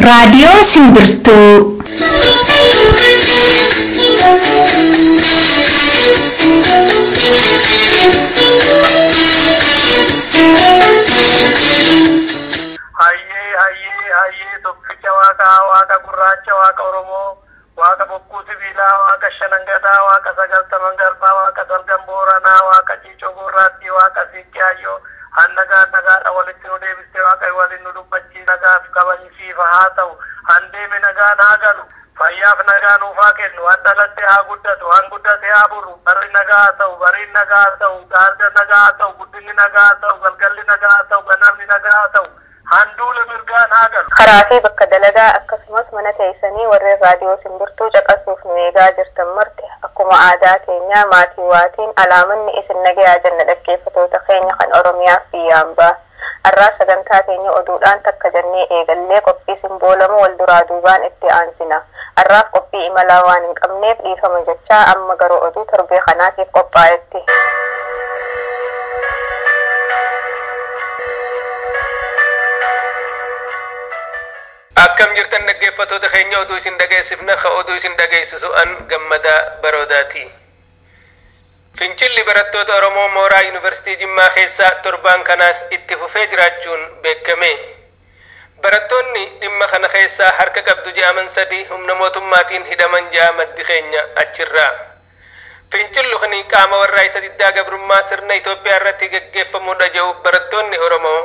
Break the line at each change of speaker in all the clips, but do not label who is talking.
Raadiyoo Simbirtuu.
Hayyee, hayyee, hayyee, tokkicha Waaqaa, Waaqa gurraacha, Waaqa Oromoo, Waaqa bokkuu sibiilaa, Waaqa shanangadaa, Waaqa sagaltaman garbaa, Waaqa salgan booranaa, Waaqa ciicoo gurraattii, Waaqa siiqqee hayyoo, hannagaa nagaadha walitti nu deebistee, Waaqa waliin nu dubbachii, nagaaf kabajisiifa haa ta'u, handeeme nagaan haa galu, fayyaaf nagaa nuuf haa kennu, han dhalatte haa guddatu, han guddate haa buru, barri nagaa haa ta'u, bariin nagaa haa ta'u, gaarda nagaa haa ta'u, guddinni nagaa haa ta'u, galgalli nagaa haa ta'u, ganamni nagaa haa ta'u. Handuula mirgaan haa galu.
Karaa fi bakka dalagaa akkasumas mana teessanii warreen Raadiyoo Simbirtuu caqasuuf nu eegaa jirtan marti, akkuma aadaa keenyaa maatii waatiin alaamanni isin nagayaa jenna, dhaggeeffatoota keenya kan Oromiyaa fi biyya ambaa. Har'aa sagantaa keenya oduudhaan takka jennee eegallee qophii simboolamu wal duraa duubaan itti aansina. Har'aaf qophii imalaa waan hin qabneef dhiifama jechaa, amma garuu oduu torbee kanaatiif qophaa'etti.
Akkam jirtan dhaggeeffattoota keenya? Oduu isin dhageessifna, ka oduu isin dhageessisu an Gammadaa Baroodaati. Fincilli barattoota Oromoo mooraa Yuunivarsiitii Jimmaa keessaa torbaan kanaas itti fufee jiraachuun beekame. Barattoonni dhimma kana keessaa harka qabdu je'aman sadi humna mootummaatiin hidhaman ja'a maddi keenya achirraa. Fincilli kuni qaama warraa isa diddaa gabrummaa sirna Itoophiyaa irratti gaggeeffamuudha jedhu barattoonni Oromoo.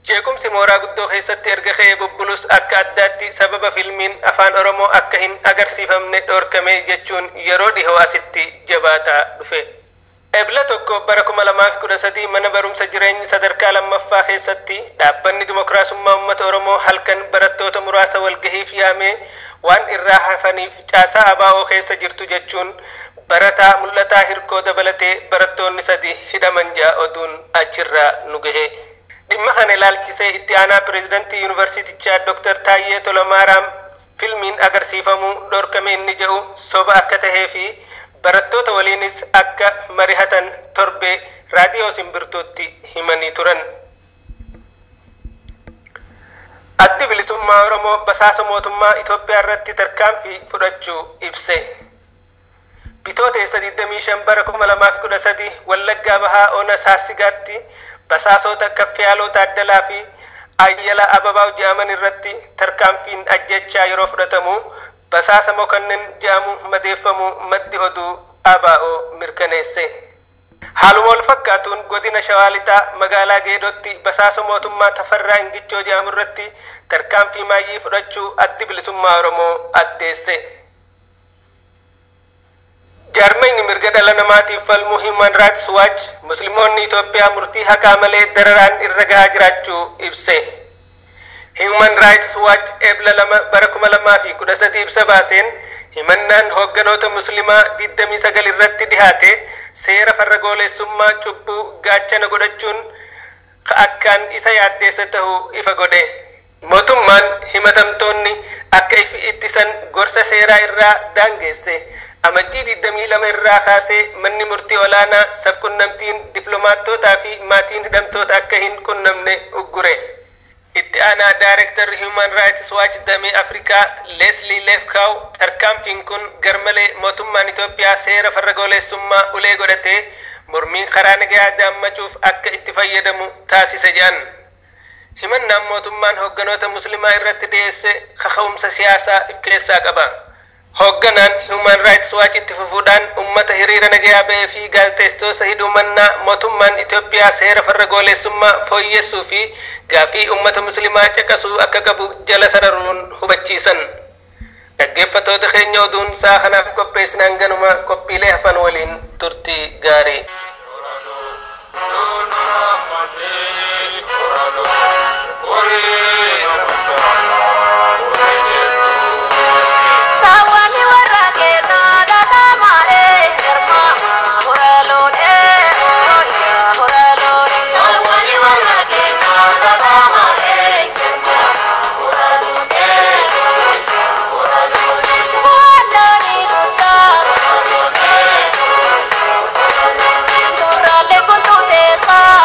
Jeequmsi mooraa guddoo keessatti erga ka'ee bubbulus akka addaatti sababa filmiin afaan Oromoo akka hin agarsiifamne dhoorkame jechuun yeroo dhihoo asitti jabaataa dhufe. Ebla 1 bara 2013 mana barumsa jireenya sadarkaa lammaffaa keessatti dhaabbanni dimokiraasummaa uummata Oromoo halkan barattoota muraasa walgahiif yaamee waan irraa hafaniif caasaa ABO keessa jirtu jechuun barataa Mul'ataa Hirkoo dabalatee barattoonni sadi hidhaman ja'a oduun achirraa nu gahe. Dhimma kana ilaalchisee itti aanaa pireezidantii yuunivarsiitichaa Dr. Taayyee Tolamaaraam filmiin agarsiifamuu dhorkame inni jedhu soba akka tahee fi barattoota waliinis akka marihatan torbee Raadiyoo Simbirtuutti himanii turan. Addi Bilisummaa Oromoo basaasa mootummaa Itoophiyaa irratti tarkaanfii fudhachuu ibse. Bitootessa 25 bara 2013 Wallaggaa Bahaa Ona Saasigaatti basaasota Kaffiyaaloo Taaddalaa fi Ayyala Ababaw jedhaman irratti tarkaanfiin ajjechaa yeroo fudhatamu basaasa Mokannin jedhamu madeeffamu maddi oduu ABO mirkaneesse. Haaluma wal fakkaatuun godina Shawaa Lixaa magaalaa Geedootti basaasa mootummaa Tafarraa Ingichoo jedhamu irratti tarkaanfii maayyii fudhachuu Addi Bilisummaa Oromoo addeesse. Jaarmayni mirga dhala namaatiif falmu Human Rights Watch Musliimoonni Itoophiyaa murtii haqaa malee dararaan irra gahaa jiraachuu ibse. Human Rights Watch Ebla 2 bara 2013 ibsa baaseen himannaan hoogganoota Muslimaa 29 irratti dhihaate seera farra gooleessummaa cubbuu gaachana godhachuun akkaan isa yaaddeessa ta'uu ifa godhe. Mootummaan himatamtoonni akka ifi ittisan gorsa seeraa irraa daangeesse. Amajjii 22 irraa kaasee manni murtii olaanaa sabqunnamtiin diplomaattootaa fi maatiin hidhamtoota akka hin qunnamne uggure. Itti aanaa Daayirektarri Human Rights Watch damee Afrikaa Leslie Lefkaw tarkaanfiin kun garmalee mootummaan Itoophiyaa seera farra gooleessummaa ulee godhatee mormii karaa nagayaa daammacuuf akka itti fayyadamu taasise jedhan. Himannaan mootummaan hoogganoota Muslimaa irratti dhiyeesse kaka'umsa siyaasaa if keessaa qaba. Hoogganaan Human Rights Watch itti fufuudhaan ummata hiriira nagayaa ba'ee fi gaazexeessitoota hidhuu mannaa mootummaan Itoophiyaa seera farra gooleessummaa fooyyessuu fi gaafii ummata Muslimaa caqasuu akka qabu jala sararuun hubachiisan. Dhaggeeffattoota keenya, oduun saa kanaaf qopheessine hanganuma, qophiilee hafan waliin turtii gaarii.
Sawani warra keenyaa dhadhamaa'ee hirmaa horaloonee horaloonee. Sawani warra keenyaa dhadhamaa'ee hirmaa horaloonee horaloonee. Wallooni guddaa duraalee kuntuuteessaa.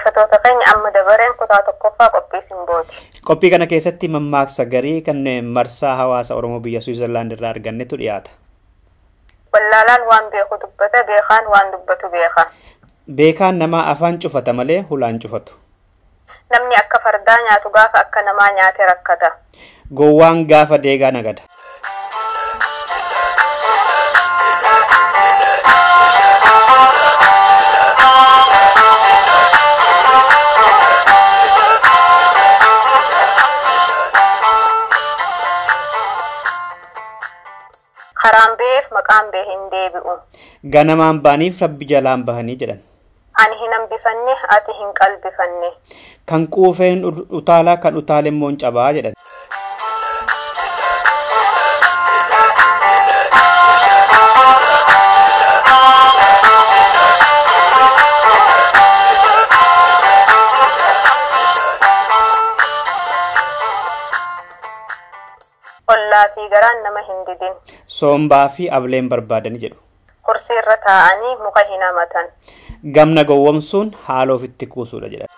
Dhaggeeffattoota keenya amma dabareen kutaa tokkoffaa qophii simbooti.
Qophii kana keessatti mammaaksa garii kanneen marsaa hawaasa Oromoo biyya Swiizerlaand irraa argannetu dhiyaata.
Wallaalaan waan beeku dubbata, beekaan waan dubbatu beeka.
Beekaan namaa afaan cufata malee hulaan cufatu.
Namni akka fardaa nyaatu gaafa akka namaa nyaate rakkata.
Gowwaan gaafa deegaa nagada.
Karaan beef maqaan bee hin deebi'u.
Ganamaan ba'aniif rabbi jalaan bahanii jedhan.
Ani hin hambifanne, ati hin qalbifanne.
Kan quufeen utaalaa kan utaale immoo hin cabaa jedhan.
Ollaa fi garaan nama hin didin.
Sombaa fi ableen barbaadani jedhu.
Kursii irra taa'anii muka hin hamatan.
Gamna gowwomsuun haala ofitti kuusuudha jedhan.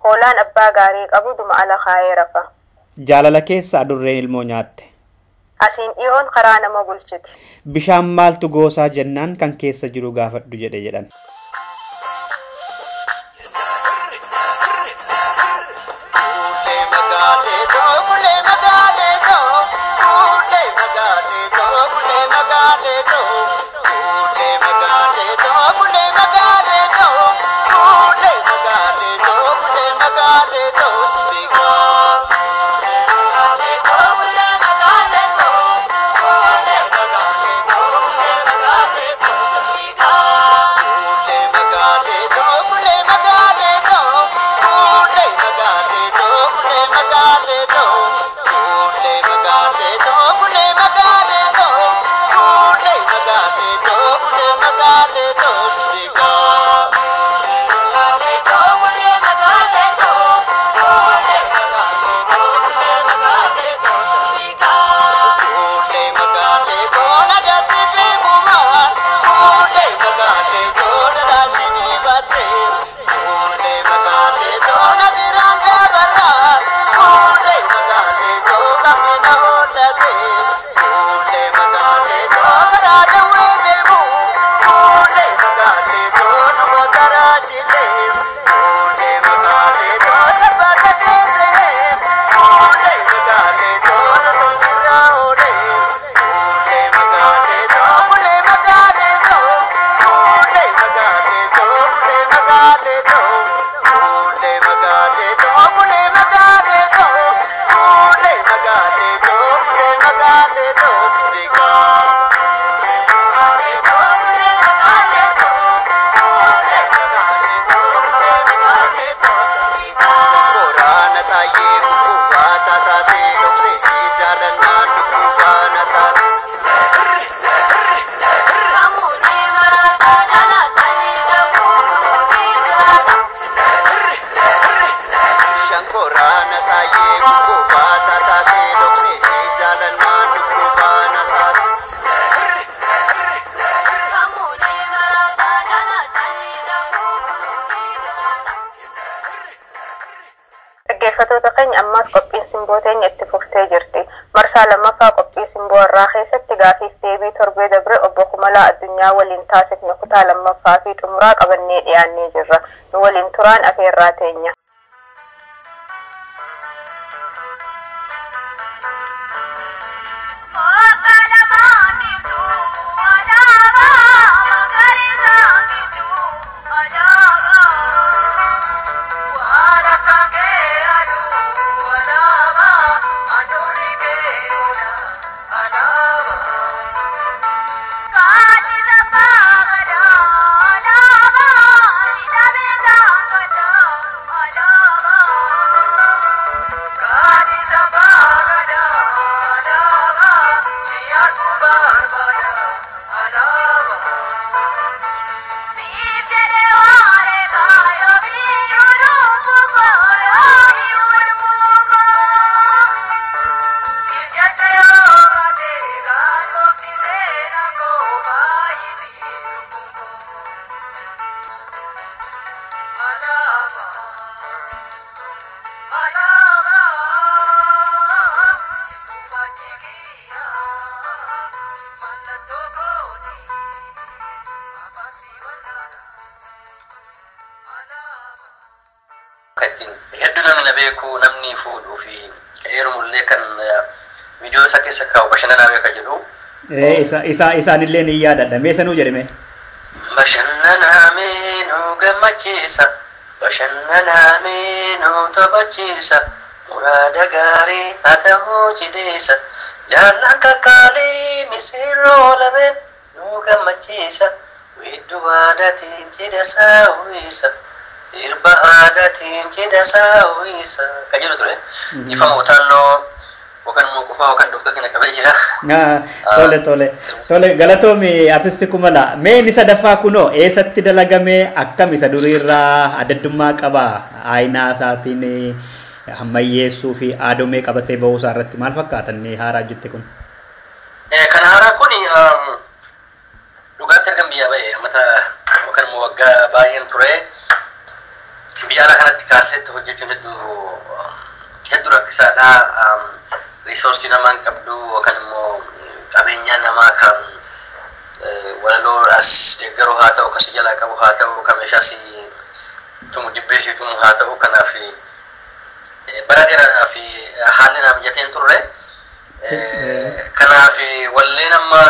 Hoolaan abbaa gaarii qabu duma ala kaayee rafa.
Jaalala keessa adurreen ilmoo nyaatte.
Asiin dhiyoon karaa nama bulchiti.
Bishaan maaltu goosaa jennaan kan keessa jiru gaafadhu jedhe jedhan.
Dhaggeeffattoota keenya ammaas qophiin simboo teenya itti fuftee jirti. Marsaa lammaffaa qophii simboo irraa keessatti gaafiif deebii torbee dabre obbo Kumalaa Addunyaa waliin taasifne kutaa lammaffaa fi xumuraa qabannee dhiyaannee jirra. Nu waliin turaan afeerraa teenya.
Alaabaa.
ittiin hedduu namni na beeku namni fuudhuu fi heerumullee kan viidiyoo isaa keessa kaa'u bashannanaa beeka jedhu.
Isaanillee ni yaadadha. Mee sanuu jedhame.
Bashannanaa mee nu gammachiisa bashannanaa mee nu taphachiisa muraada gaarii haa ta'uu jideessa jaallan kakkaalee misirroo lameen nu gammachiisa weedduu aadaatiin cidha isaa uwwisa sirba aadaatiin cidha isaa uwwisa kan jedhu ture. Ifama utaalloo yookaan immoo qufaa yookaan dufka kana qabee jira.
Tole tole tole galatoomi artisti Kumala. Mee inni sadaffaa kunoo eessatti dalagame akkam isa duriirraa addaddummaa qaba aayinaa isaatiin ammayyeessuu fi aadomee qabatee bahuu isaa irratti maal fakkaata inni haaraa jette kun?
Kan haaraa kun dhugaatti ergan biyyaa ba'e mata yookaan immoo waggaa baay'een ture biyya alaa kanatti kaasetti hojjechuun hedduu rakkisaadha. Riisoorsii namaa hin qabdu yookaan immoo qabeenya namaa kan walaloo as deeggaruu haa ta'u kan si jalaa qabu haa ta'u kan meeshaa si tumu dibbee si tumu haa ta'u kanaaf bara dheeraadhaaf haalli naa mijateen turre. Kanaaf walleen amma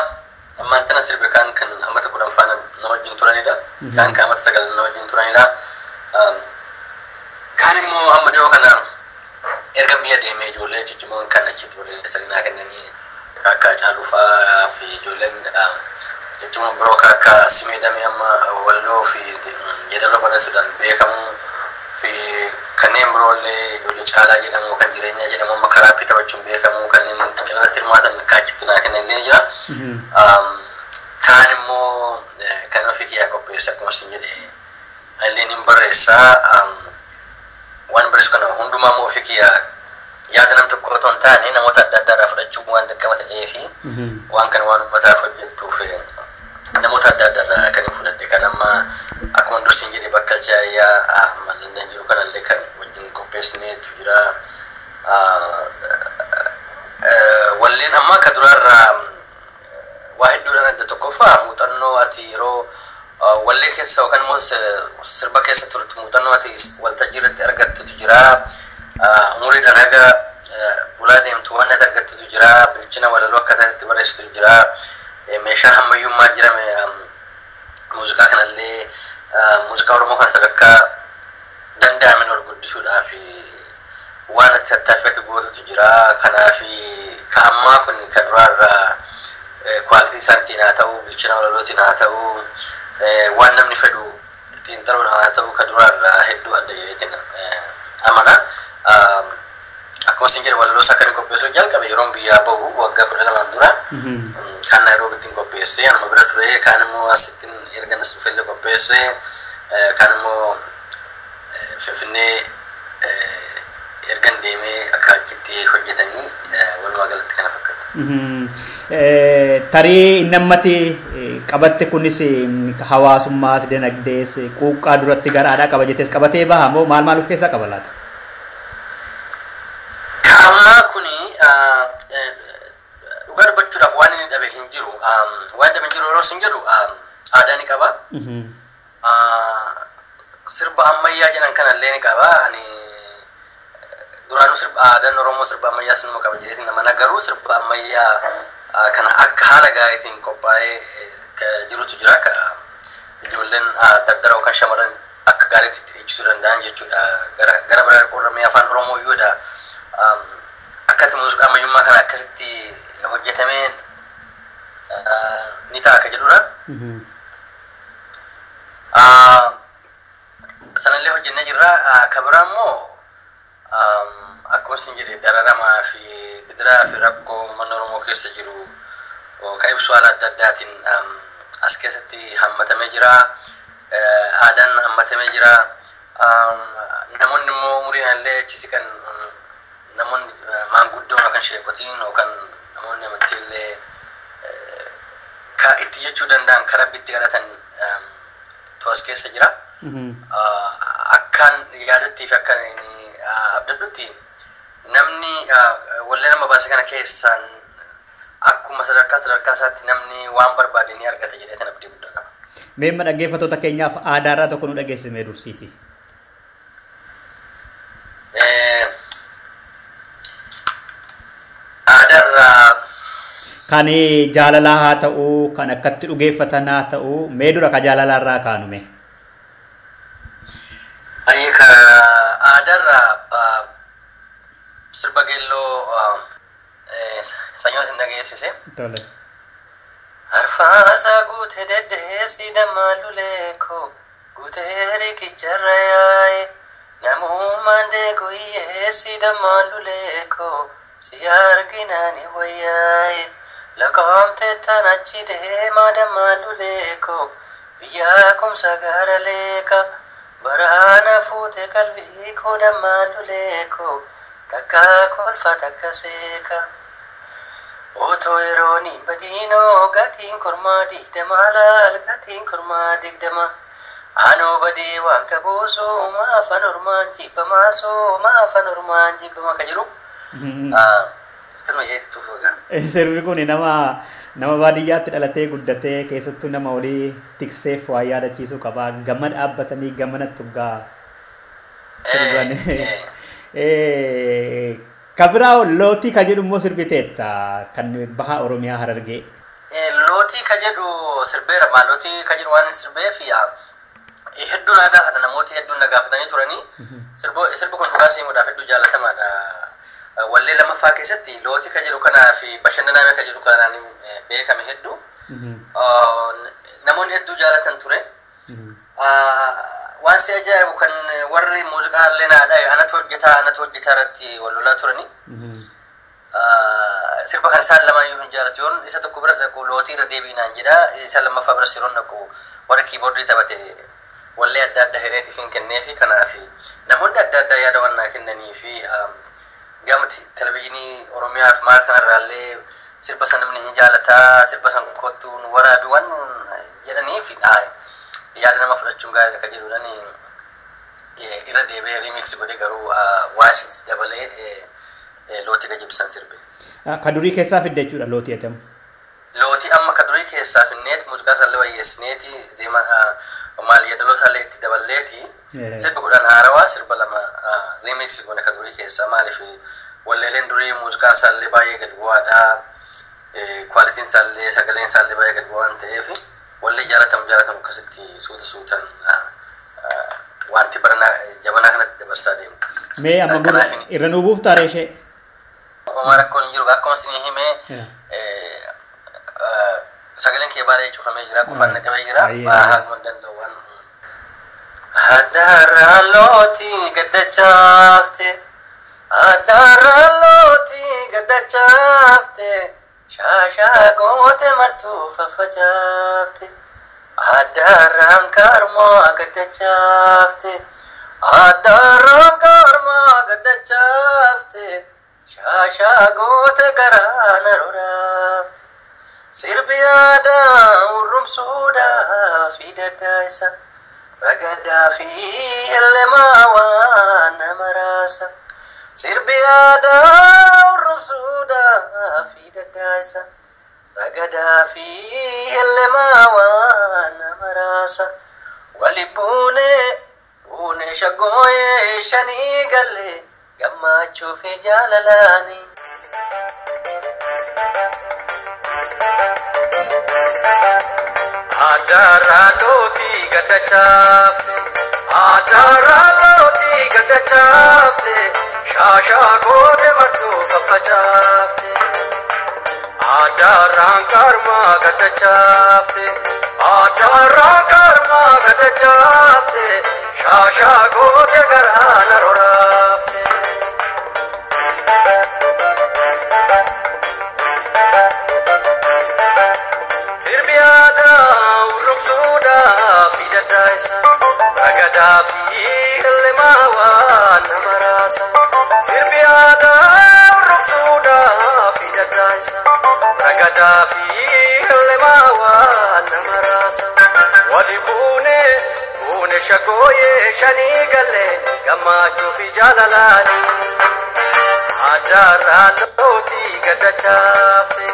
ammaan tana sirbe kaan kan ammata 10 faana na wajjin turanidha. Kaan kan ammata 9 na wajjin turanidha. Kaan immoo amma dhiyoo kana erga biyya deemee ijoollee ciccimoon kan achitti barreessanii naa kennanii akka Caaluu fi ijoolleen ciccimoon biroo akka Simee Damee amma walloo fi yeedaloo barreessuudhaan beekamu fi kanneen biroollee ijoollee Caalaa jedhamu kan Jireenyaa jedhamu amma karaa taphachuun beekamu kanneen cinatti hirmaatan akka achitti naa kennan jira. Kaan immoo kan ofii kiyyaa qopheesse akkuma isin jedhe illee ni barreessaa. Waan barreessu kana hundumaa immoo ofii kiyyaa yaada nam tokko otoo hin taane namoota adda addaa irraa fudhachuun waan dirqama ta'ee fi waan kana waan uummataaf hojjettuuf namoota adda addaa irraa kan hin fudhadhe kan amma akkuma dursiin jedhe bakka Alchaayyaa London jiru kanallee kan wajjin qopheessineetu jira. Walleen amma akka duraarraa waa hedduudhaan adda tokkoffaa muuxannoo ati yeroo wallee keessa yookaan immoo sirba keessa turtu muuxannoo ati waltajjii irratti argattutu jira. Umuriidhaan haga bulaa deemtu waan ati argattutu jira. Bilchina walaloo akkaataa itti barreessitu jira. Meeshaa hammayyummaa jira. Muuziqaa kanallee muuziqaa Oromoo kana sadarkaa danda'ameen ol guddisuudhaaf waan ati tattaaffatu gootutu jira. Kanaaf ka ammaa kun ka duraarraa kwaalitii isaaniitiin haa ta'u bilchina walalootiin haa ta'u waan namni fedhu xiinxaluudhaan haa ta'u ka duraarraa hedduu adda jedheetiin amana. Akkuma isin jedhe walaloo isaa kan hin qopheessuu jalqabe yeroon biyyaa bahu waggaa 12 dura kan Naayiroobitti hin qopheesse anuma bira ture kaan immoo asitti erga nas dhufellee qopheesse kaan immoo Finfinnee ergan deemee akka achitti hojjetanii walumaa galatti kana fakkaata.
Tarii inni ammatti qabatte kunis hawaasummaas dinagdees quuqqaa duratti garaadhaa qaba jettees qabatee baha moo maal maal of keessaa qaba laata?
Ammaa kuni dhugaa dubbachuudhaaf waan inni dhabe hin jiru. Waan dhabe hin jiru yeroo isin jedhu aadaa ni qaba. Sirba ammayyaa jedhan kanallee ni qaba. Ani duraanuu sirba aadaan Oromoo sirba ammayyaa sinuma qaba jedheetiin nama garuu sirba ammayyaa kana akka haala gaariitiin qophaa'ee jirutu jira. Ijoolleen dardara yookaan shamarran akka gaariitti itti dhiichisuu danda'an jechuudha. Gara biraa qorramee afaan Oromoo iyyuudha. Akkatti muuziqaa ammayyummaa kana akkasitti hojjetamee ni ta'a akka jedhudha. Sanallee hojjennee jirra. Ka biraa immoo akkuma isin jedhe dararamaa fi gidiraa fi rakkoo uummanni Oromoo keessa jiru ka ibsu haala adda addaatiin as keessatti hammatamee jira. Aadaan hammatamee jira. Namoonni immoo umuriin illee achi siqan namoonni maanguddoon yookaan sheekotiin yookaan namoonni amantii illee ka itti jechuu danda'an kan rabbi itti kadhatan tu as keessa jira. Akkaan yaaduttii fi akkaan abdaddutti namni wallee nama baase kana keessaan akkuma sadarkaa sadarkaa isaatti namni waan barbaade ni argata jedhee tan abdii guddaa qaba.
Mee dhaggeeffattoota keenyaaf aadaarraa tokko nu dhageessisee dursiiti. Kan jaalalaa haa ta'u, kan akkatti dhugeeffatan haa ta'u, mee dura ka jaalalaa irraa kaanume.
Ayyee ka aadaarraa sirba geelloo sanyoo isin dhageessise.
Tole.
Arfaasaa guute deddeessi dammaa luleekoo guutee riqicharra yaa'e namummaan deeku hiyyeessi dammaa luleekoo si arginaani wayyaa'e lakkoomte tan achi deemaa dammaa luleekoo biyyaa kumsa gaara leeka baraana fuute qalbii koo dammaa luleekoo takka kolfa takka seeka. Otoo yeroon hin badiinoo gatiin kormaa 20 laal gatiin kormaa 20 anoo badee waan qabuusoo maafan ormaan jibbamaasoo maafan ormaan jibbama ka jiru. Akkasuma isheetti tufu egaa.
Sirbi kun nama baadiyyaatti dhalatee guddatee keessattuu nama olii tikseef waa yaadachiisuu qaba. Gama dhaabbatanii gamana tuggaa sirban. Kabiraa lootii ka jedhu immoo sirbiteetta kan baha Oromiyaa Harargee.
Lootii ka jedhu sirbeera maa lootii ka jedhu waan sirbee fi hedduu na gaafatan namooti hedduun na gaafatanii turanii sirbi kun dhugaa simuudhaaf hedduu jaalatamaadha. Wallee lammaffaa keessatti lootii ka jedhu kanaa fi bashannanaa ka jedhu kanaan beekame hedduu namoonni hedduu jaalatan ture. Waan si ajaa'ibu kan warri muuziqaa illee naa dhaye anatu hojjetaa irratti wal lolaa turani. Sirba kan isaan lamaan iyyuu hin jaalatu yoon isa tokko biras dhaqu lootii irra deebiinaan jedha isa lammaffaa biras yeroon dhaqu warra kiiboordii taphate wallee adda addaa hireetiif hin kenneefi kanaaf namoonni adda addaa yaada waan naa kennanii fi gama televizyiinii Oromiyaa fi maal kanarraallee sirba san namni hin jaalataa sirba san kottuu nu waraabi waan jedhanii fi yaada nama fudhachuun gaariidha ka jedhuudhaan irra deebi'ee remix godhee garuu waa isitti dabalee lootii ka jedhu san sirbe.
Ka durii keessaa fidde jechuudha lootii jedhamu.
Lootii amma ka durii keessaa finneet muuziqaa isaallee wayyeessineeti zeema maal yaadaloo isaallee itti daballeeti sirbi kudhan haarawaa sirba lama remix goone ka durii keessaa maaliif walleeleen durii muuziqaan isaallee baay'ee gad bu'aadha kwaalitiin isaallee sagaleen isaallee baay'ee gad bu'aa waan ta'eef wallee jaalatamu akkasitti suuta suutaan wanti baranaa jabanaa kanatti dabarsaa deemu.
Mee amma gurra irra nuu buuftaa reeshee?
Homaa rakkoon hin jiru akkuma isinii himee sagaleen kee baay'ee cufamee jira qufaan naqamee jira haguma hin danda'u waan. Addaarraa lootii gaddachaafte addaarraa lootii gaddachaafte shaashaa goote martuu faffacaafte addaarraan kaarmaa gaddachaafte addaarraan kaarmaa gaddachaafte shaashaa goote garaana roraafte sirbi aadaa hurrumsuudhaa fi daddaisa ragadaa fi ellemaa waan nama raasa sirbi aadaa hurrumsuudhaa fi daddaisa ragadaa fi ellemaa waan nama raasa wali buune buune shaggooyee shanii galle gammachuu fi jaalalaani. Addaarraa lootii gaddachaafte addaarraa lootii gaddachaafte shaashaa goote martuu faffacaafte addaarraan karmaa gaddachaafte addaarraan karmaa gaddachaafte shaashaa goote garaana roraafte. Sirbi aadaa hurrumsuudhaa fi daddaisa ragadaa fi ellemaa waan nama raasa. Sirbi aadaa hurrumsuudhaa fi daddaisa ragadaa fi ellemaa waan nama raasa. Wali buune buune shagooyee shanii galle gammachuu fi jaalalaani. Addaarraa lootii gaddachaafte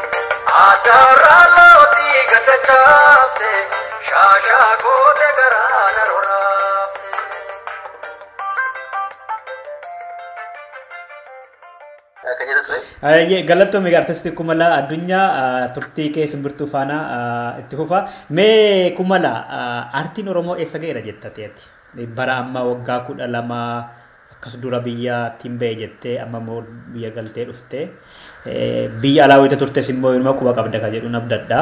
addaarraa lootii gaddachaafte shaashaa goote garaana roraafte. Akka jedhu ture.
Galatoomii artisti Kumalaa Addunyaa turtii kee Simbirtuu faana itti fufa. Mee Kumalaa, aartiin Oromoo eessa ga'eera jetta ati? Bara amma waggaa 12 akkas dura biyya ittiin ba'e jettee, amma immoo biyya galtee dhufte. Biyya alaa wayita turtes immoo ilma quba qabda ka jedhu nabdadha.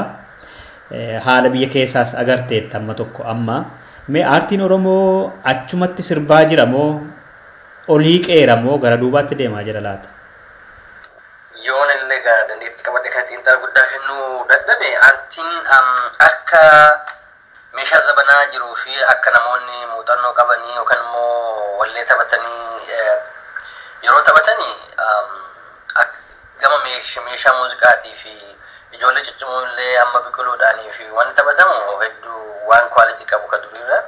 Haala biyya keessaas agarteetta amma tokko amma. Mee aartiin Oromoo achumatti sirbaa jira moo olii qeera moo gara duubaatti deemaa jira laata?
Yoon illee gaa dandeettii qabadhe kan xiinxala guddaa kennuu dadhabe, aartiin akka meeshaa zabanaa jiruu fi akka namoonni muuxannoo qabanii yookaan immoo wallee taphatanii yeroo taphatanii gama meeshaa muuziqaatii fi ijoollee ciccimoo illee amma biqiluudhaanii fi wanni taphatamu hedduu waan quality qabu ka duriirra.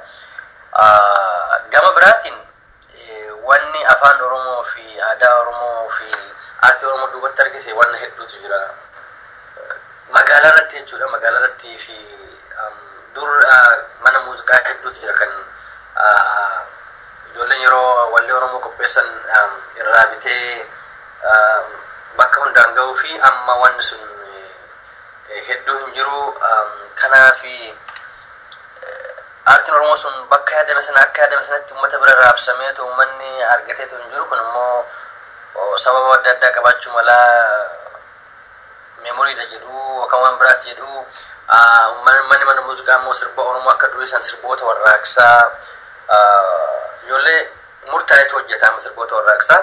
Gama biraatiin wanni afaan Oromoo fi aadaa Oromoo fi aartii Oromoo duubatti argise waan hedduutu jira. Magaalaa irratti jechuudha. Magaalaa irratti fi dur mana muuziqaa hedduutu jira kan ijoolleen yeroo wallee Oromoo qopheessan irraa bitee bakka hundaan gahuu fi amma wanni sun hedduu hin jiru. Kanaafi aartiin Oromoo sun bakka yaadame sana akka yaadame sanatti uummata bira raabsameetu uummanni argateetu hin jiru. Kun immoo sababa adda addaa qabaachuu mala, meemoriidha jedhu yookaan waan biraati jedhu. Manni mana muuziqaa immoo sirba Oromoo akka durii san sirboota warraaqsaa ijoollee murtaa'etu hojjeta amma sirboota warraaqsaa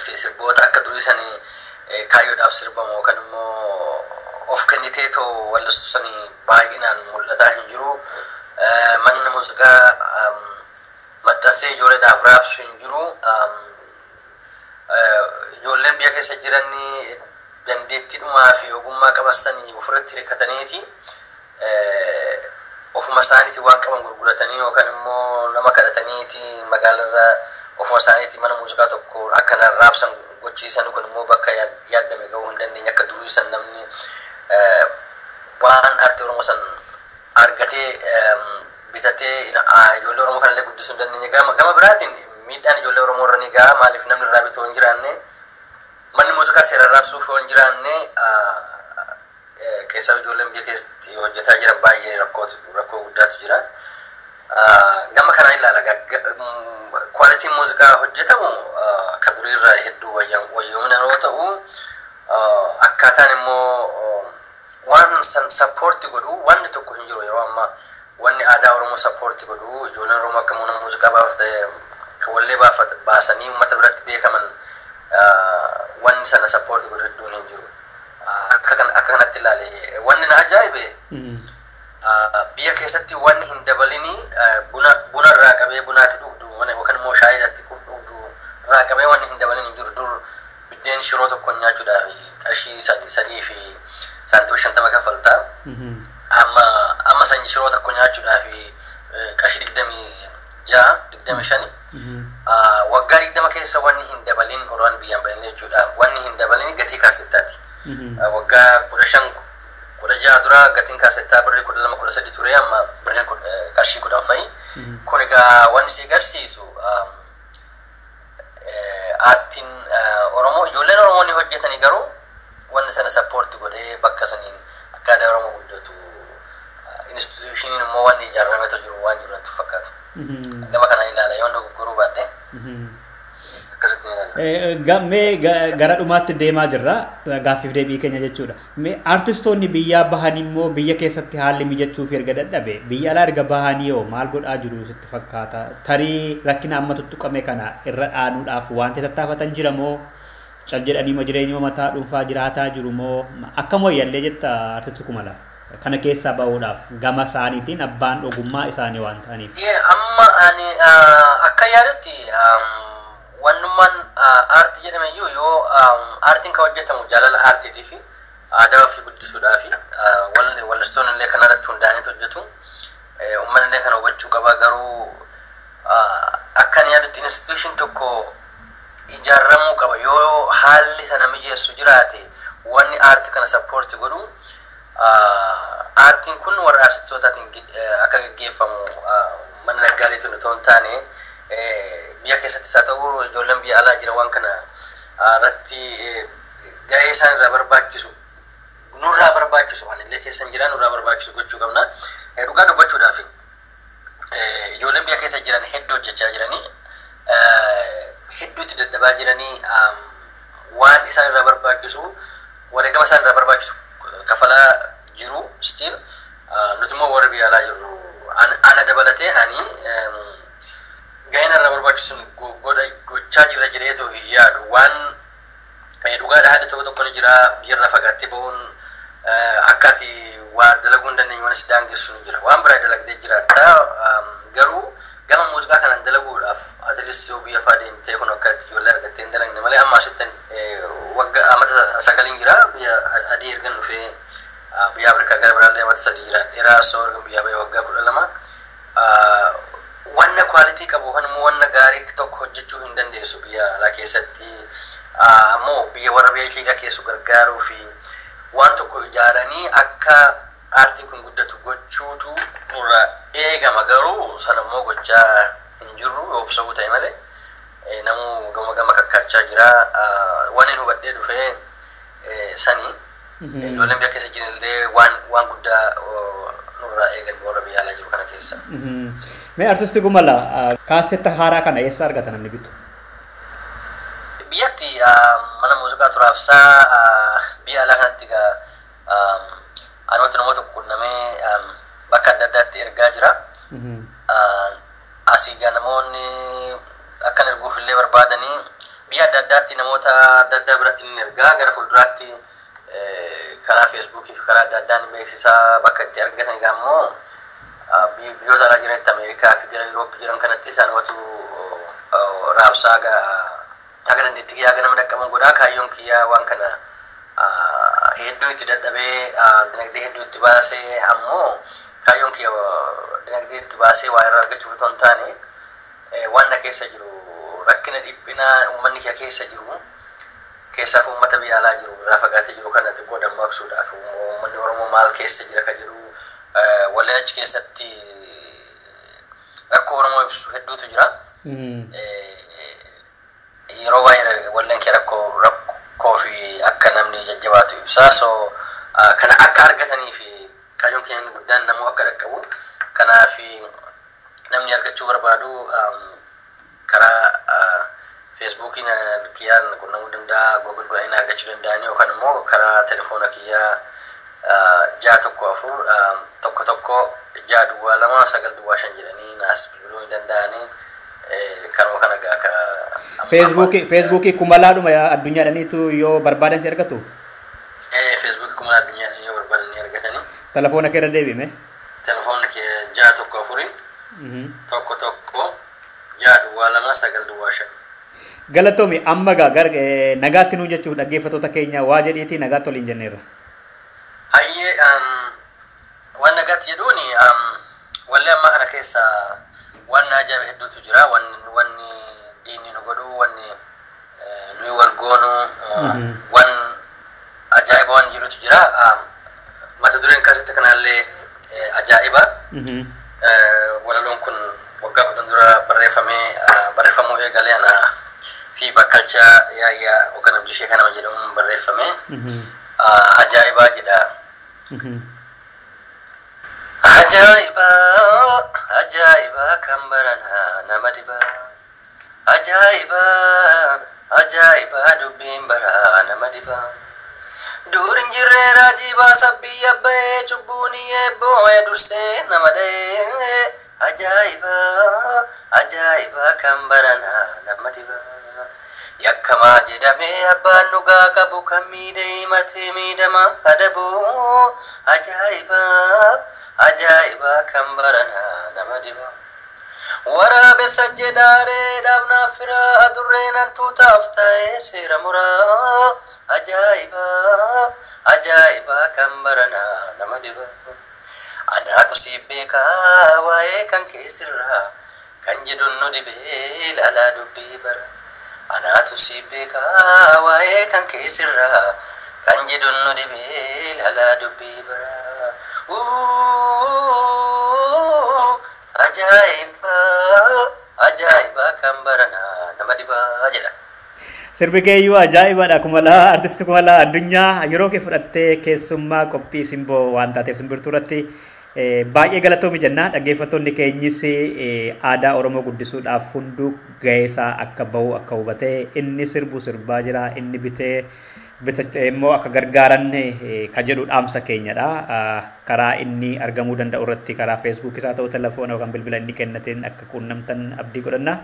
fi sirboota akka durii san kaayyoodhaaf sirbamu yookaan immoo of kenniteetoo wallistu sanii baay'inaan mul'ataa hin jiru. Manni muuziqaa maxxansee ijoolleedhaaf raabsu hin jiru. Ijoolleen biyya keessa jiran dandeettiidhumaa fi ogummaa qaban sanii ofirratti hirkataniiti ofuma isaaniiti waan qaban gurguratanii yookaan immoo nama kadhataniiti magaalarra ofuma isaaniiti mana muuziqaa tokko akka raabsan gochiisan. Kun immoo bakka yaadame gahuu hin dandeenye. Akka durii san namni waan aartii Oromoo san argatee bitatee ijoollee Oromoo kanallee guddisuu hin dandeenye. Gama biraatiin miidhaan ijoollee Oromoo irra ni gaha. Maaliif namni irraa bituu hin jiraanne, manni muuziqaa seeraan raabsuuf yoo hin jiraanne, keessaa ijoolleen biyya keessatti hojjetaa jiran baay'ee rakkoo guddaatu jira. Gama kanaan ilaala, kwaalitiin muuziqaa hojjetamu kan duriirraa hedduu wayyoomina yoo ta'u, akkaataan immoo waan san support godhu wanni tokko hin jiru yeroo ammaa. Wanni aadaa Oromoo support godhu, ijoolleen Oromoo akka mana muuziqaa baafate wallee baasanii uummata biratti beekaman, wanni sana support godhu hedduun hin jiru. Akka kanatti ilaale. Wanni na ajaa'ibe, biyya keessatti wanni hin dabalini buna irraa qabee bunaatti dhugdu yookaan immoo shaayiidhaatti dhugdu irraa qabee wanni hin dabalin hin jiru. Dur biddeen shiroo tokko nyaachuudhaaf qarshii 3 fi saantima 50 kaffaltaa. Amma sanyi shiroo tokko nyaachuudhaaf qarshii 26, 25. Waggaa 20 keessa wanni hin dabalin, oraan biyyaan balin jechuudha. Wanni hin dabalin gatii kaasettaati. Waggaa 15, 16 dura gatiin kaasettaa birrii 12, 13 ture, amma birrii qarshii 10 fa'i. Kun egaa wanni si agarsiisu aartiin Oromoo ijoolleen Oromoo ni hojjetanii, garuu wanni sana support godhee bakka saniin akka aadaa Oromoo guddatu institutioniin immoo wanni ijaarameetu jiru waan jiru natti fakkaatu. Gama kanaan ilaala, yoon dogoggoruu baadhe. Akkasitti ilaala.
Mee gara dhumaatti deemaa jirra gaaffiif deebii keenya jechuudha. Mee artistoonni biyyaa bahan immoo biyya keessatti haalli mijachuuf erga dadhabe, biyya alaa erga bahanii hoo maal godhaa jiru sitti fakkaata? Tarii rakkina amma tuttuqame kana irra dhaanuudhaaf wanti tattaafatan jira moo cal jedhanii ma jireenya mataa dhuunfaa jiraataa jiru moo akkam wayyallee jetta, artisti Kumala? Kana keessaa bahuudhaaf gama isaaniitiin abbaan ogummaa isaanii waan ta'aniif.
Amma ani akka yaadutti wannummaan aartii jedhame iyyuu, yoo aartiin kan hojjetamu jaalala aartiitii fi aadaa ofii guddisuudhaa fi wallistoonni illee kanarratti hundaa'anii hojjetu. Uummanni illee kana hubachuu qaba, garuu akka ani yaadutti institution tokko ijaaramuu qaba. Yoo haalli sana mijeessu jiraate, wanni aartii kana support godhu, aartiin kun warra aartistootaatiin akka gaggeeffamu, mana naggaaleetiin otoo hin taane, biyya keessattis haa ta'u ijoolleen biyya alaa jira waan kana irratti gahee isaan irraa barbaachisu nurraa barbaachisu anillee keessa hin jira nurraa barbaachisu gochuu qabna. Dhugaa dubbachuudhaaf ijoolleen biyya keessa jiran hedduu hojjechaa jiranii hedduutti dadhabaa jiranii waan isaan irraa barbaachisu wareegama isaan irraa barbaachisu kafalaa jiru still nuti immoo warri biyya alaa jirru ana dabalatee ani gaheen irraa barbaachisu gochaa jirra jedheetu hin yaadu waan dhugaadha haalli tokko tokko ni jira biyyarraa fagaattee bahuun akka ati waa dalaguu hin dandeenye waan si daangessu ni jira waan biraa dalagdee jiraatta garuu gama muuziqaa kanaan dalaguudhaaf atilis yoo biyya faa deemtee kun akka itti ijoollee argattee hin dalagne malee amma asitti waggaa amata sagaliin jira biyya adii ergan dhufee biyya Afrikaa gara biraallee amata sadii jira dheeraa soo ergan biyya bahee waggaa 12 wanna kwaalitii qabu yookaan immoo wanna gaarii tokko hojjechuu hin dandeessu biyya alaa keessatti ammoo biyya warra biyya keenya keessu gargaaruu fi waan tokko ijaaranii akka aartiin kun guddatu gochuutu nurra eegama garuu sana immoo gochaa hin jirru yoo obsa'uu ta'e malee namuu gama gama kakkaachaa jira waan hin hubadhee dhufee sanii ijoolleen biyya keessa jiranillee waan guddaa nurraa eegan warra biyya alaa jiru kana keessa.
Mee artisti Kumala kaasetta haaraa kana eessa argata namni bitu?
Biyyatti mana muuziqaa turaabsaa biyya alaa kanatti egaa anumatti namoota qunnamee bakka adda addaatti ergaa jira. Asii egaa namoonni akkan erguuf illee barbaadanii biyya adda addaatti namoota adda addaa biratti ni ergaa gara fuulduraatti karaa feesbuukii fi karaa adda addaa ni beeksisaa bakka itti argatan egaa immoo biyyoota alaa jiranitti Ameerikaa fi gara Yurooppii jiran kanatti isaanumatu raabsaa haga dandeettii kiyyaa haga nama dhaqqaban godhaa kaayyoon kiyyaa waan kana hedduu itti dadhabee dinagdee hedduu itti baasee ammoo kaayyoon kiyya dinagdee itti baasee waa irraa argachuuf otoo hin taane waan na keessa jiru rakkina dhiphina uummanni kiyya keessa jiru keessaaf uummata biyya alaa jiru irraa fagaatee jiru kana xiqqoo dammaqsuudhaaf uummanni Oromoo maal keessa jira ka jedhu walleen achi keessatti rakkoo Oromoo ibsu hedduutu jira. Yeroo baay'ee walleen kee rakkoo fi akka namni jajjabaatu ibsa. So kana akka argatanii fi kaayyoon keenya inni guddaan namuu akka dhaqqabu kanaaf namni argachuu barbaadu karaa feesbuukii kiyyaan qunnamuu danda'a, Google godhanii argachuu danda'anii yookaan immoo karaa telefoona kiyyaa 614 11 6 02 9 05 jedhanii naas bilbiluu ni danda'anii kanuma kana gaa ka
Feesbuukii Kumalaadhuma addunyaadhaniitu yoo barbaadan si argatu?
Feesbuukii Kumalaa addunyaadhaan yoo barbaadan ni argatanii.
Telefoona kee irra deebime?
Telefoonni kee 6 1 4 1 1 6 02 9 05.
Galatoomi amma gaa nagaatti nuun jechuuf dhaggeeffattoota keenya waa jedhiitii nagaatti waliin jenneerra.
Hayyee waan nagaatti jedhuuni wallee ammaa kana keessa waan ajaa'iba hedduutu jira wanni diinni nu godhu wanni nuyi wal goonu waan ajaa'iba waan jirutu jira mata dureen kaasetta kanaallee ajaa'iba walaloon kun waggaa 10 dura barreeffamuu eegalee ana fi bakkalcha yaayyaa yookaan abdishee kanama jedhamuun barreeffame ajaa'ibaa jedha. Ajaa'iba ajaa'iba kan baranaa nama dhiba ajaa'iba ajaa'iba dubbiin baraa nama dhiba dur hin jirree raajii baasa biyya bahee cubbuun eebboo dursee nama dha'ee ajaa'iba ajaa'iba kan baranaa nama dhiba yakkamaa jedhamee abbaan dhugaa qabu kan miidhe himatee miidhama adabu ajaa'iba ajaa'iba kan baranaa nama dhiba waraabessa jedhaaree dhaabnaaf firaa adurreen hantuutaaf ta'ee seera muraa ajaa'iba ajaa'iba kan baranaa nama dhiba anaatu siif beekaa waa'ee kan keessirraa kan jedhuun nu dhibee ilaalaa dubbii bara anaatu siif beekaa waa'ee kan keessirraa kan jedhuun nu dhibee ilaalaa dubbii bara. Ajaa'iba ajaa'iba kan baranaa nama dhibaa jedha.
Sirbi keeyyuu ajaa'ibadha. Kumalaa artisti Kumalaa Addunyaa yeroo kee fudhattee keessummaa qophii simboo waan taateef simbirtuu irratti baay'ee galatoomi jenna. Dhaggeeffattoonni keenyis aadaa Oromoo guddisuudhaaf hunduu ga'eesaa akka bahu akka hubatee inni sirbu sirbaa jira, inni bitee bitachuu immoo akka gargaaran ka jedhu dhaamsa keenyadha. Karaa inni argamuu danda'u irratti karaa Facebook isaa ta'uu telefoona yookaan bilbila inni kennateen akka quunnamtan abdii godhanna.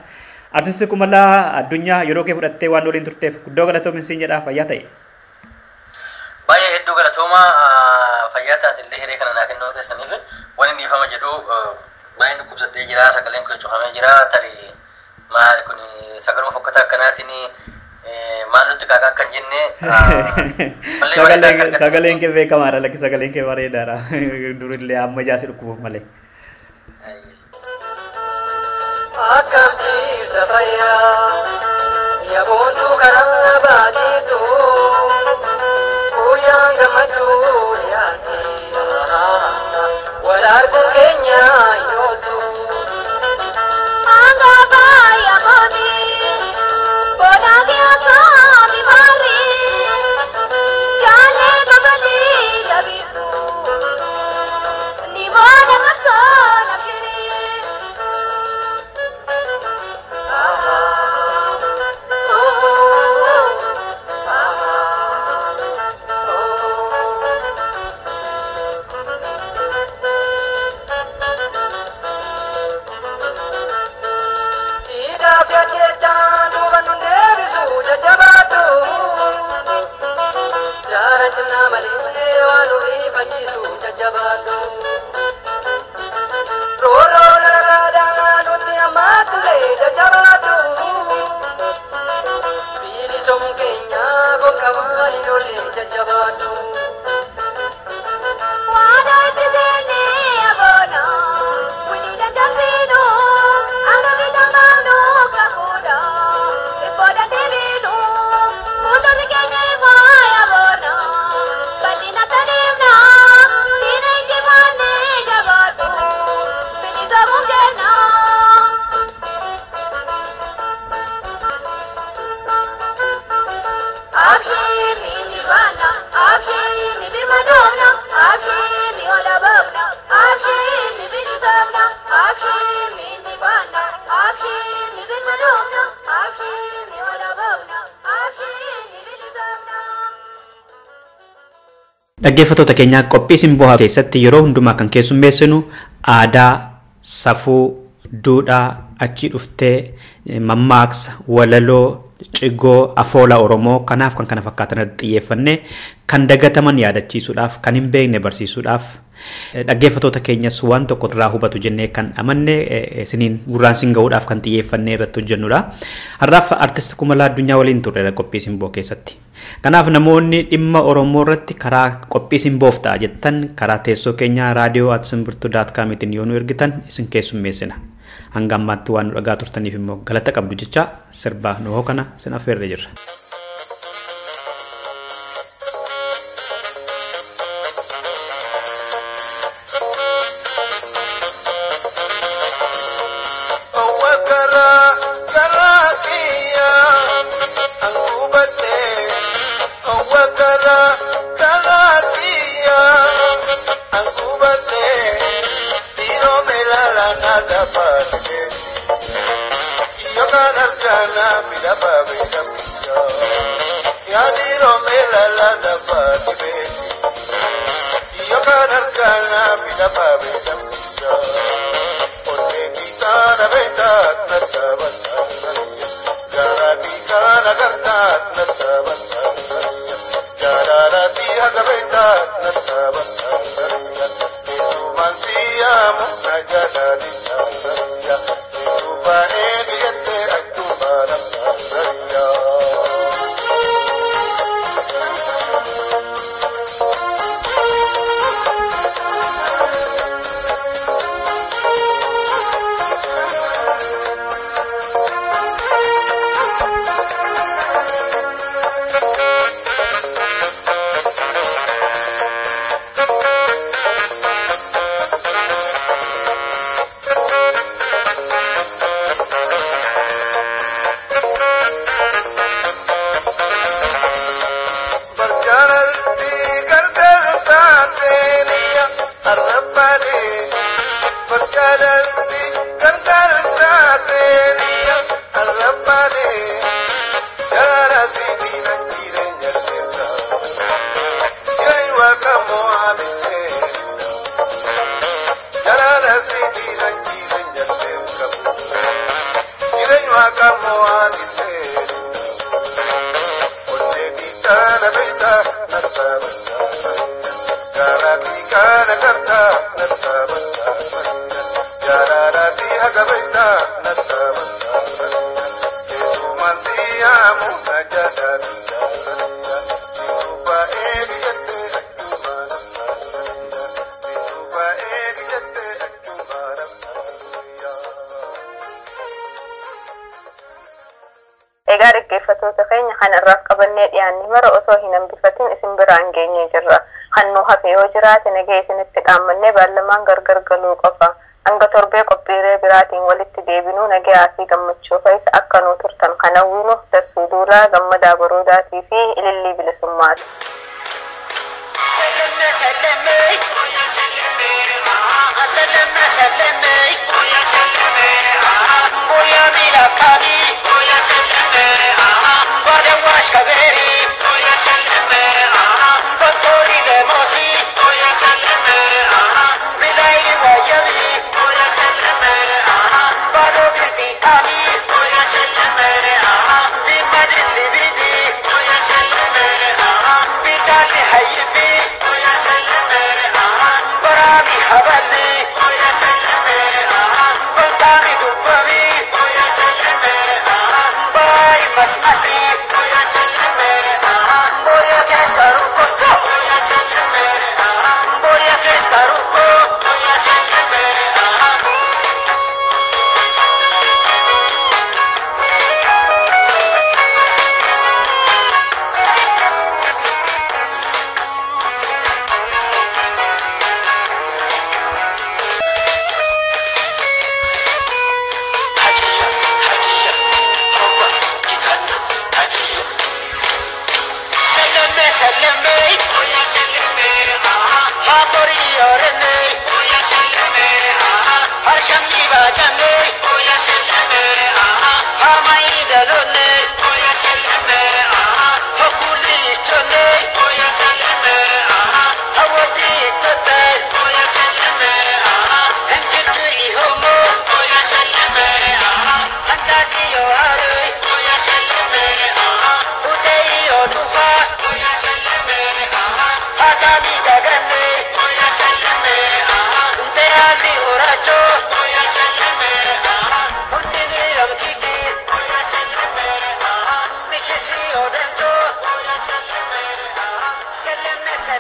Artisti Kumalaa Addunyaa yeroo kee fudhattee waan waliin turteef guddoo galatoomi siin jedha, fayyaa ta'e.
Baay'ee hedduu galatooma, fayyaa taatillee hiree kana naa kennuu keessaniif. Waan inni dhiifama jedhu, baay'een dhukkubsadhee jira, sagaleen koo cufamee jira. Tarii maal kun sagaluma fokkataa akkanaatiin maal nutti qaaqa akka hin jenne mallee bareedaa akka argattan.
Sagaleen kee beekamaadha, lakki sagaleen kee bareedaadha. Durillee amma jaasi dhukkubuuf malee.
Akkam jirta fayyaa, yaboontuu karaa baatiitu, guyyaan gammachuu dhiyaate, wal arguun keenya hin ooltu. Dhiidhaaf jechaan duuba nun deebisu jajjabaadhu. Jaara cimnaa malee waan nu rifachiisu jajjabaadhu. Roorroo lagaadhaan nutti hammaatullee jajjabaadhu. Bilisoomuun keenya gonkumaa hin oolle jajjabaadhu.
Dhaggeeffattoota keenyaa, qophii simboo keessatti yeroo hundumaa kan keessummeessinu aadaa, safuu, duudhaa, achii dhuftee, mammaaksa, walaloo, cigoo, afoola Oromoo kanaaf kan kana fakkaatan irratti xiyyeeffannee kan dagataman yaadachiisuudhaaf, kan hin beekne barsiisuudhaaf, dhaggeeffattoota keenyas waan tokko irraa hubatu jennee kan amanne isiniin gurraan sin gahuudhaaf kan xiyyeeffannee irratti hojjennudha. Har'aaf artist Kumalaa Addunyaa waliin turreera qophii simboo keessatti. Kanaaf namoonni dhimma Oromoo irratti karaa qophii simboof ta'a jettan karaa teessoo keenyaa raadiyoo@simbirtuu.comitiin yoo nu ergitan isin keessummeessina. Hanga ammaatti waan nu dhagaa turtaniif immoo galata qabdu jecha sirba nu kana sin affeerree jirra.
Karaa karaa kiyya hangubatee, hawwa karaa karaa kiyya hangubatee, dhiiroo meelala na dabalatee, yookaan harkaana midhaba beekamticha, yaa dhiiroo meelala dabalatee, yookaan harkaana midhaba beekamticha. Kana beektaa natti battaan, garaa kana gartaa natti battaan, jaalalatii haga beektaa natti battaan, teessumaan siyaamu na jaalalitaan, teessumaan eebi'ettee akkuma naftaan.
Egaa dhaggeeffattoota keenya kan irraaf qabannee dhiyaanne mara osoo hin hambifatin isin biraan geenyee jirra. Kan nu hafe yoo jiraate nagee isinitti dhaammannee baallamaan gargar galuu qofa. Hanga torbee qophiilee biraatiin walitti deebinuu nagayaa fi gammachuu keessa akka nu turtan kan hawwinu Dassuu Duulaa, Gammadaa Baroodaatii fi Ilillii Bilisummaati.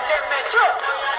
Let me